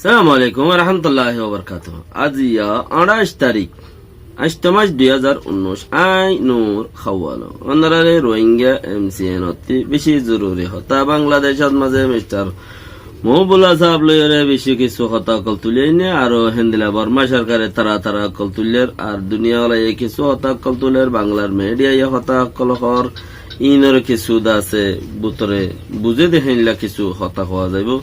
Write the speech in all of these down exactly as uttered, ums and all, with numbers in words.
Assalamu alaikum warahmatulláhi wabarakátuhu. Aijja añçáic tarík, añcto mac dui házar unnúic, añí Nur Hawalo. Ónorare Rohingya M C N ottú bicí zoruri hotá, Bangladecót mazé Mistar Mohibullah sáb loiyóre bicí kissú hotá ókkol tulí ainné, aró héndilla Borma sorkare tará tará ókkol tuiller, ar duniyawalaye kissú hotá ókkol tuller, Banglar midiyaye hotá ókkol hoór, iínoré kissú de asé bútore buzé de héndilla kissú hotá hoó zaibou.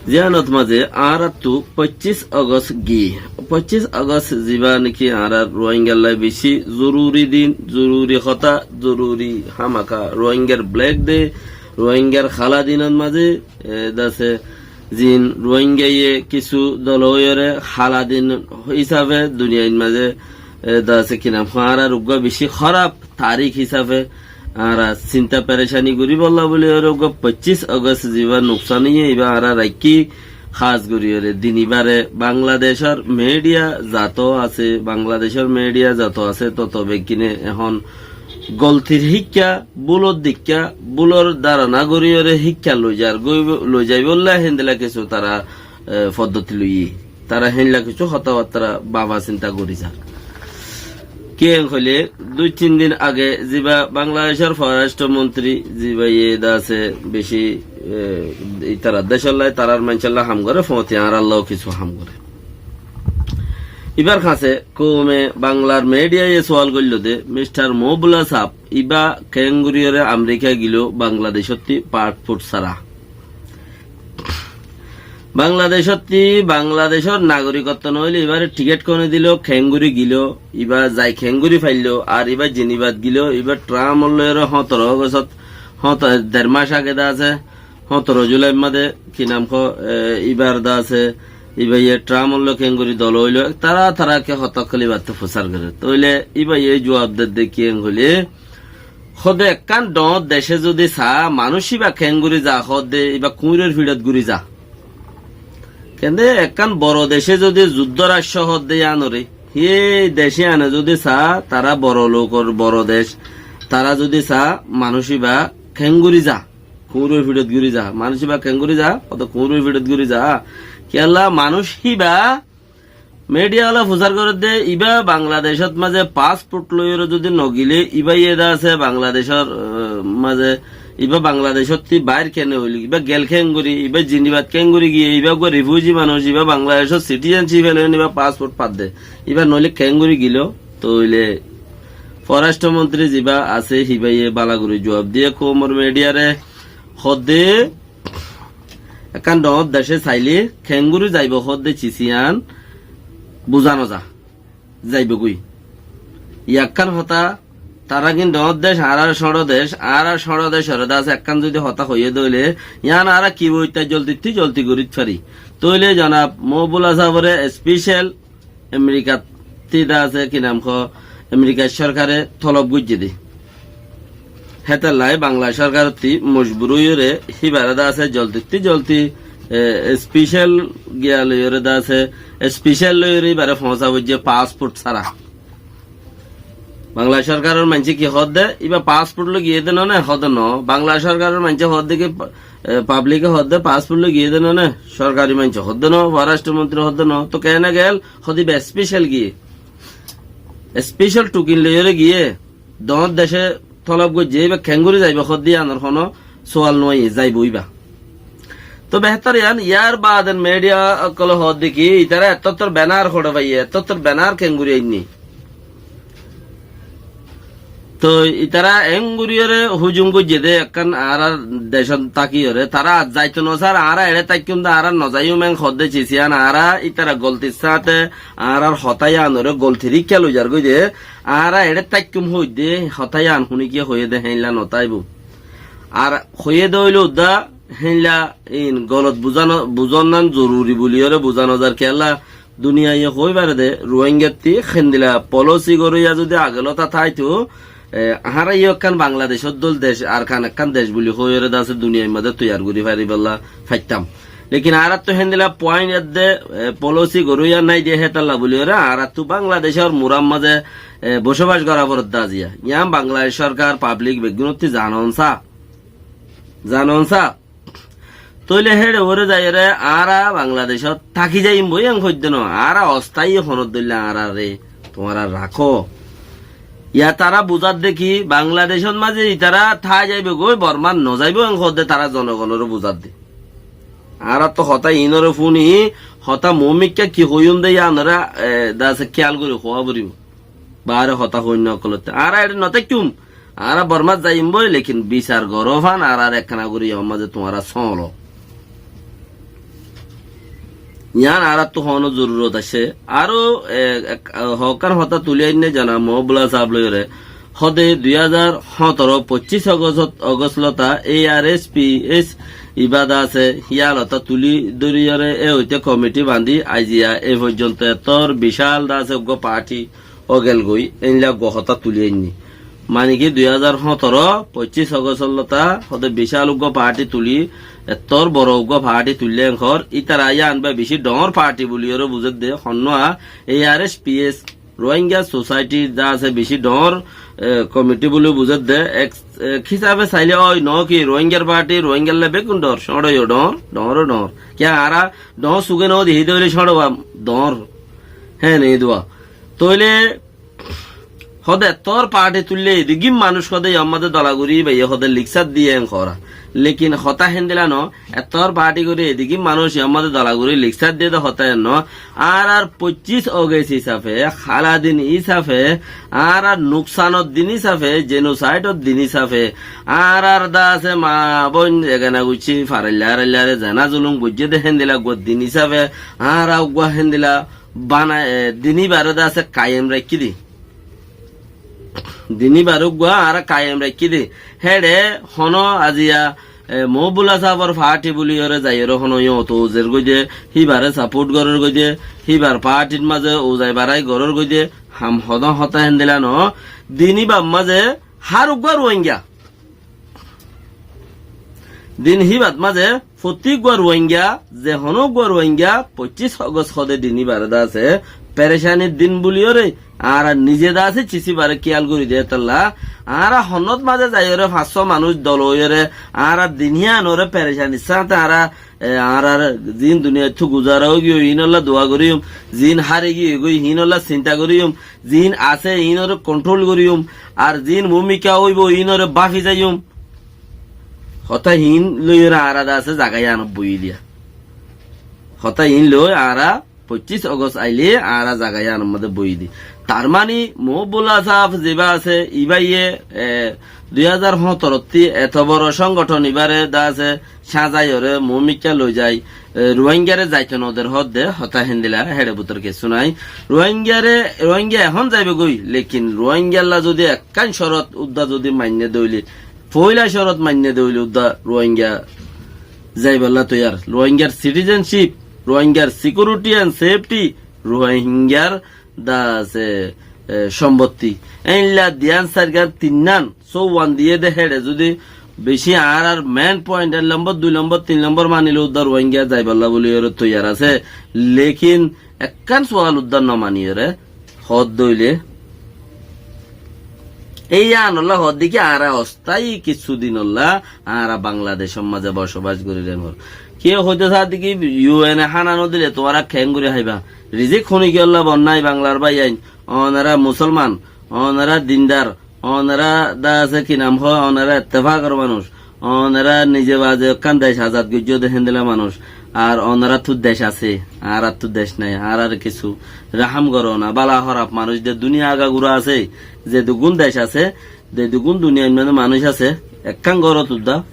Ziyánot mazé añáráttu foccíc Ogos giyé. Foccíc Ogos zibá néki añárár Rohingyallá bicí zoruri din, zoruri hotá, zoruri hámaka Rohingyar Black Day, Rohingyar hála dinot mazé, e, de asé, zin Rohingyaye kissú dol óiyore hála din hísafe duniyair mazé, e, de asé ki nam hoó, añárár uggúa bicí hóraf tarík hísafe añára sinta perecani goríbolla buli óre uggúa foccíc Ogos zibá nuksan óiye, ibá añára raikkí hás gorí óre din ibáre Bangladecór midiya zato asé, Bangladecór midiya zato asé, toto beggíne ehón goltir híkka, búlor dikka, búlor dárana gorí óre híkka loizar, goi-, loizaibólla héndilla kissú tará, e, foddoti loiyé. Tará héndilla kissú hotábattára báfa sinta gorí zar. Kiyé hoilé, dui tin din age zibá Bangladecór forástro montri zibáye de asé bicí, e, itará decólla, tarár maincólla ham goré, foóti añárállá kissú ham goré. Ibár hañsé koume Banglar midiyaye suwal goilló de, Mistar Mohibullah sáb, ibá keéngorí óre Amerika giló Bangladecótti passport sára? Bangladecótti, Bangladecór nagorikotto noóile ibáre tiket kone diló, keéngorí giló, ibá zai keéngorí failló, ar ibá Jinibat giló, ibá Trump loiyóre hóñtoro Ogosot, hóñto-, der mac age de asé, hóñtoro Julai mazé, ki nam hoó, e, ibár de asé, ibáye Trump loi keéngorí dol óilo, tará tará ke hotá ókkol ibáttu fusár goré. Tóile ibáye juab der de kiyé hoilé, hóde ekkán dhoóñr decé zodi saá, manúic ibá keéngorí za hóde, ibá kuñiror fiçot gorí za. Kende ekkán boro decé zodi zuddó raikkó hóde yíanoré, hé dec yíane zodi saá, tará boro lokor boro dec, tará zodi saá, manúic ibá keéngorí za, kuñiror fiçot gorí za, manúic ibá keéngorí za, hóde kuñiror fiçot gorí za. Kiyólla manúic ibá Midiya ókkole fusár gorédde, ibá Bangladecót mazé passport loiyóre zodi nogilé, ibá yé de asé Bangladecór, eh, mazé, ibá Bangladecótti bair kene óil, ibá gel keéngorí, ibá Jinibat keéngorí giyé, ibá uggwá refugee manúic, ibá Bangladecór citizenship elóin ibá passport fadde, ibá noóile keéngorí giló, tóile forástro montri zibá asé, hibáye bála gorí juab diyé koumor midiyare, hoódde, ekkán dhoóñr decé sailé keéngorí zaibou hoódde cis yían buzá nozá, zaibou goi. Yá ekkán hotá, tará gín dhoóñr dec, añárar cóñço dec, añárar cóñço decoré de asé ekkán zodi hotá hoiyé dé óile, yían añára ki boitta zoldittú zoldi gorít fari. Tóile zonab Mohibullah sábore especial Amerikattí de asé, ki nam hoó, Amerikar sorkare tolob goijjé dé. Hétolla Bangla sorkarottí mojbur óiyore híbare de asé zoldittú zoldi, e, special giya loiyore de asé, special loiyore híbare foóñsa foijjé passport sára. Bangla sorkaror maincé ki hoódde, ibá passport loi giyé dé noó né, hoódde noó. Bangla sorkaror maincé hoódde ki, e, publice hoódde passport loi giyé dé noó né, sorkari maincé hoódde noó, forástro montri hoódde noó. Tóu keéne gel, hoódde ibá special giyé. Special tukin loiyore giyé, dhoóñr decé tolob goijjé, ibá keéngorí zaibou hoódde yíanor honó sual noó, zaibou ibá. Tóu behétor yían, yar baade midiya ókkole hoódde ki, itará ettottor benar hoçé faiyé, ettottor benar keéngorí ainné. Tóu itará eéngoríyore hújum goijjé dé ekkán añárar decót tákiyore, tará zaito nosár, añára eçé táikkúm dé, añára nozaiyúm eén hoódde cis yían, añára itará goltir sáñte añárar hotá yíanoré goltir íkka loizar goi dé, añára eçé táikkúm hoóidde hotá yían huníkiye hoiyé dé héinla notáibou. Ar hoiyé dé óile uddá héinla in golot buzá no-, buzón nan zoruri buliyore buzá nozar kiyólla Duniyaiye hoói fare dé, Ruáingattí héndila polósi goróiya zudi agelóta táitou, e, añára yó ekkán Bangladecór dóil dec, Arkan ekkán dec buli hoóiyoré de asé duniyair mazé toiyar gorí faribálla faittám. Lekin añáráttu héndila puáin edde, e, polósi goróiya nái dé hétalla buli hoóre añáráttu Bangladecór murár mazé, e, bocóbac gorá foredde aziya. Yián Bangladec sórkar, pablik beggúnottí zanon sá. Zanon sá. Tóile héçe uore zaiyóre añára Bangladecót táki zaiyum boi en hoidde no, añára ostáyi honór dóilla añárare tuáñra rakó. Yá tará buzádde ki, Bangladecót mazé itará tái zaibou goi, Bormát nozaibou en hoódde tará zonogonoré buzádde. Añára to hotá iínoré fúni, hotá muúmikká ki hoiyúm de yíanoré, e, de asé kiyál gorí hoóa foribóu. Baáre hotá hoóinna ókkolótte. Añára eçé notáikkúm. Añára Bormát zaiyum boi, lekin bisar goró fán, añárar ekkána gorí yór mazé tuáñra sóñlo. Yián añáráttu hoónor zorurot aiccé. Aró, e, ek, e, hoókkán hotá tulí ainné zona Mohibullah sáb loiyóre. Hóde dui házar hóñtoro, foccíc Ogos-, Ogostlóta A R S P S ibá de asé, híyalotá tulí dóriyoré e óite komiti bañdí aiziya e foijjonto ettór bicál de asé uggúa paáthi ógel goi, éilla uggúa hotá tulí ainní. Mani ki dui házar hóñtoro, foccíc Ogostlóta hóde bicál uggúa paáthi tulí, ettór boro uggúa paáthi tuillé enkor, ítara yían bá bicí dhoóñr paáthi buliyóre buzédde, honnúa A R S P S Rohingya Society de asé bicí dhoóñr, e, komiti buli buzédde, ek, ek hísafe sailé ói noó ki Rohingyar paáthi, Rohingyalla beggún dhoóñr, cóñço yó dhoóñr, dhoóñr ó dhoóñr. Kiyá añára dhoóñr suge noó dehí de óile cóñço ba dhoóñr. Héen e dua. Tóile hóde ettór paáthi tuillé, edigín manúic hóde yór mazé dola gorí baiye hóde liksát diyé en hoóra. Lekin hotá héndila noó, ettór paáthi gorí edigín manúic yór mazé dola gorí liksát diyé de hotá en noó. Añárar foccíc Ogos hísafe, hála din hísafe, añárar nuksanor din hísafe, jenosaidor din hísafe, añárar de asé maa bóin egana guccí farailla-araillare zena zulum goijjé de héndila uggúa din hísafe, añára uggúa héndila bana, e, din íbaré de asé kayem raikkí di. Din íbaré uggúa añára kayem raikkí di. Héçe honó aziya, e, Mohibullah sábor paáthi buliyóre zaiyóre honó yóñto uzer goi de, híbaré sapót gorér goi de, híbar paáthir mazé uzai barái gorér goi de, ham hodó hotá héndila noó. Din íbar mazé hár uggúa Rohingya Din híbat mazé fottí uggúa Ruáingga, ze honó uggúa Ruáingga foccíc Ogos hóde din híbaré de asé, perecanir din buliyóre, añára nize de asé cis íbaré kiyál gorí de étalla, añára honnót mazé zaiyóre fañs só manúic dol óiyore, añára din híanoré perecanir sáñte añára, e, añárar ziín duniyaittú guzara óigiyoi híinolla dua goríyum, ziín hári giyói goi híinolla sinta goríyum, ziín asé iínoré konthról goríyum, ar ziín mumikká óibou iínoré báfi zaiyum. Hotá iín loiyóre añára de asé zaga yíanot boiyí diya. Hotá iín loi añára foccíc Ogos ailé añára zaga yíanor modé boiyí di. Tar mani Mohibullah sáf zibá asé, ibáye, e, dui házar hóñtorottí eto boro cónggothon ibáre de asé, cáñzaiyóre, mumikká loizai, e, Ruáinggare zaito noder hoódde, hotá héndila, héçe bútore kessú nái. Ruáinggare, Ruáingga ehón zaibogói, lekin Ruáinggalla zudi ekkán córot uddá zudi mainné de óile, foóila córot mainné de óile uddá Ruáingga zaiballá toiyar. Ruáinggar citizenship, Ruáinggar security and safety, Ruáinggar de asé, e, sombottí. Éilla diyan sairgan tinnán, sóuwan diyé de héçe zudi bicí añárar main point ek lombor, dui lombor, tin lombor manilé uddá Ruáingga zaiballá buliyóre toiyar asé. Lekin ekkán sual uddá nomaniyóre hoódde óile, éiyanolla hoódde ki añára ostáyi kissú dinolla añára Bangladecór mazé bosobas gorír engor. Kiyé hoité saádde ki U N e hána nodile tuáñra keéngorí háiba? Rizík honikiyólla bonnái Banglar báiyain? Onorá musólman, onorá dindar, onorá de asé ki nam hoó, onorá ettefákor manúic, onorá nize baze ekkán dec azad goijjó de héndila manúic. Ar onoráttu dec asé, añáráttu dec nái, añáráre kissú rahám goró na. Bála hóraf manúic de duniya agagura asé, zedugún dec asé, zedugún duniyair mazé manúic asé, ekkán górot uddá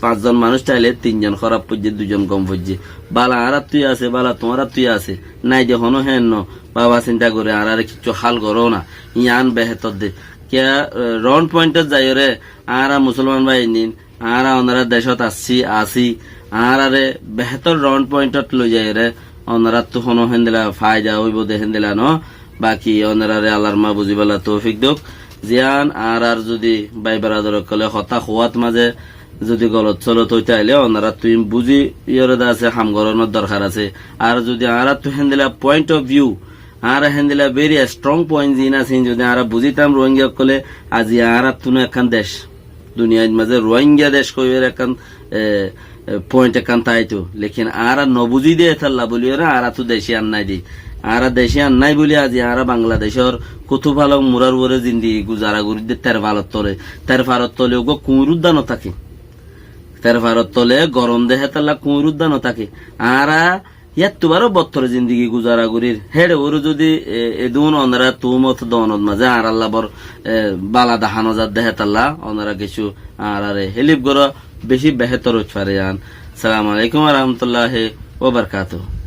fañszon manúic táile tinzon hóraf foijjé, duizon gom foijjé. Bála añáráttu yó asé, bála tuáñráttu yó asé. Nái de honó héen no, baba sinta gorí añáráre kiccú hál goró na. Yián behétor de. Kiyá, e, round pointot zaiyóre, añára musólman báiyain, añára onorár decót así, así, añáráre behétor round pointot loizaiyóre, onoráttu honó héndila faida óibou de héndila noó. Baki onoráre Allar ma buzibálla toufik douk. Ziyán añárár zudi bái baradar ókkolé hotá hoóat mazé zudi golot solot óite ailé, onoráttu iín buziyóre de asé ham gorónor dorhar asé. Ar zudi añáráttu héndila point of view, añára héndila very strong point ziín asé, iín zudi añára buzitam Ruáingga ókkolé, azi añáráttu no ekkán dec Duniyait mazé Ruáinga dec hoiyóre ekkán, e, e, point ekkán táito. Lekin añára nobuzí dé hétalla bóliyoré añára tu deci annái dé. Añára deci annái bóli azi añára Bangladecór Kutufalong murár uore zindigi guzara gorídde terfalor tole. Terfalor tole uggúa kuñir uddá notáke. Terfalor tole gorom dé hétalla kuñir uddá notáke. Añára yáttu baró bottor zindigi guzara gorír. Héçe uore zodi, e, edún onora tuhumot doonot mazé añáralla bor, e, bala dahá nozar dé hétalla onora kessú añárare hélif goró beci behétor óit fare yián. Assalamu alaikum wa rahmatullahi wa barakatuhu.